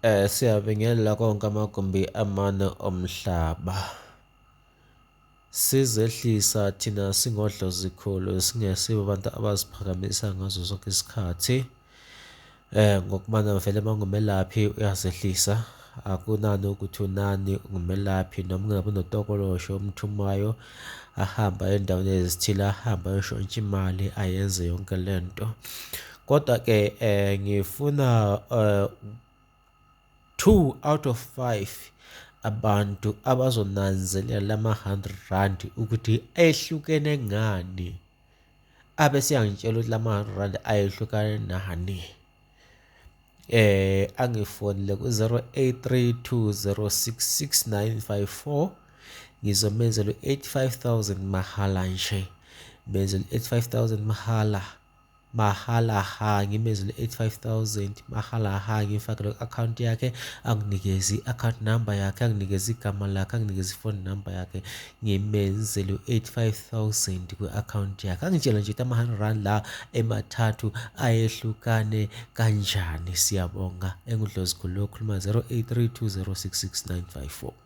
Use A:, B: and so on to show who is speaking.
A: Siyabingelela konke amagumbi amane omhlaba. Sizehlisa thina singodlozikhulu, singesibo abantu abaziphakamisa ngazo zonke isikhathi. Ngokubana vele uma ungumelaphi uyazehlisa, akunani ukuthi unani ungumelaphi noma ungabe unotokoloshe omthumayo ahambe aye endaweni ezithile, ahambe ayoshontsha imali ayenze yonke le nto. Kodwa-ke ngifuna 2 out of 5 abantu abazonanzelela lama 100 rand ukuthi ehlukene ngani, abe seyangitshela ukuthi lama 100 rand ayehlukane nani. Angifonele ku-0832066954, ngizomenzela u-85,000 mahhala nje, menzela u-85,000 mahhala mahala ha, ngimenzele u-85,000 mahala ha, ngimfakele ku-akhawunti yakhe, anginikeze i-account number yakhe, anginikeze igama lakhe, anginikeze i-phone number yakhe, ngimenzele u-85,000 kwi-akhawunti yakhe. Angitshela nje ukuthi ama-100 rand la emathathu ayehlukane kanjani. Siyabonga. Engudlozikhulu okhuluma 0832066954.